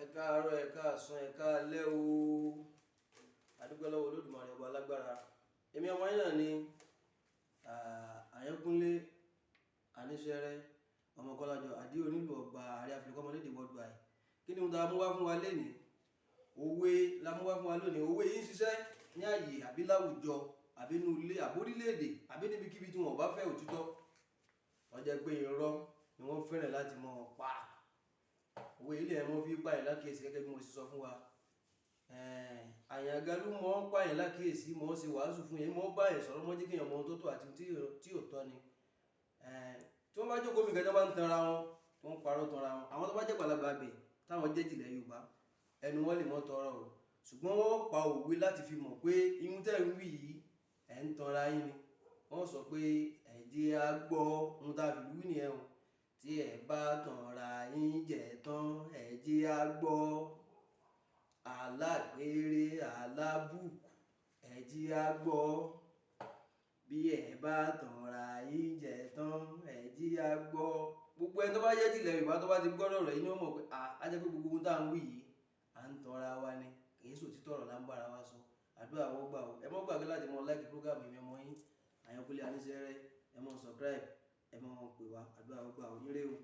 Ẹ káàárọ̀, ẹ káàsán, ẹ káalẹ́ o. A dúpẹ́ lọ́wọ́ Olódùmarè ọba alágbára. Èmi ọmọ yín náà ni Àyànkúnlé Aníṣẹ́rẹ́ ọmọ Kọ́lájọ Àdí onílù ọba ààrẹ Áfíríkà ọmọlédè worldwide. Kí ni ohun tá a mú wá fún wa lénìí? Òwe la mú wá fún wa lónìí. Òwe yìí ń ṣiṣẹ́ ní àyè àbí láwùjọ àbí inú ilé àbí orílẹ̀-èdè àbí níbikíbi tí wọn ò bá fẹ́ òtítọ́. Wọ́n jẹ́ pé irọ́ ni wọ́n fẹ́ràn láti mọ̀ ọ́ pa. Òwe ilé ẹ̀ mọ́ fi pààyàn lákìyèsí gẹ́gẹ́ bí mo ṣe sọ fún wa. Àyàngalú mọ́ ń pààyàn lákìyèsí, mọ́ ń ṣe wàásù fún yẹn, mọ́ ń bá yẹn sọ̀rọ̀, mọ́ jẹ́ kéèyàn mọ ohun tó tọ́ àti ohun tí ò tọ́ ni. Tí wọ́n bá jókòó mi kẹjọ bá ń tanra wọn, wọ́n ń parọ́ tanra wọn. Àwọn tó bá jẹ́ gbàlagbà bẹ̀ táwọn jẹ́ jìnlẹ̀ Yorùbá, ẹnu wọn lè mọ́ tọrọ o. Ṣùgbọ́n wọ́n pa òwe láti fi mọ̀ pé ihun tẹ́ ń wí yìí, ẹ̀ ń tanra yín ni. Wọ́n sọ pé ẹ jẹ́ á gbọ́ ohun tá a fi wí nìyẹn o. Tí ẹ bá tanra yín jẹ tán, ẹ jẹ́ á gbọ́. Alágbèrè alábùkù, ẹ jẹ́ á gbọ́. Bí ẹ bá tanra yín jẹ tán, ẹ jẹ́ á gbọ́. Gbogbo ẹni tó bá jẹ́ tìlẹ̀ Yorùbá tó bá ti gbọ́rọ̀ rẹ̀ inú mọ̀ pé á jẹ́ pé gbogbo ohun tá à ń wí yìí, à ń tanra wa ni. Kì í ṣòtítọ́ ọ̀rọ̀ là ń bá ara wa sọ. Àdúrà wọ́n gbà o. Ẹ mọ́ gbàgbé láti mọ like program mi ọmọ yín Àyànkúnlé Aníṣẹ́rẹ́. Ẹ mọ subscribe, ẹ mọ pè wá. Àdúrà wọ́n gbà o. Ire o.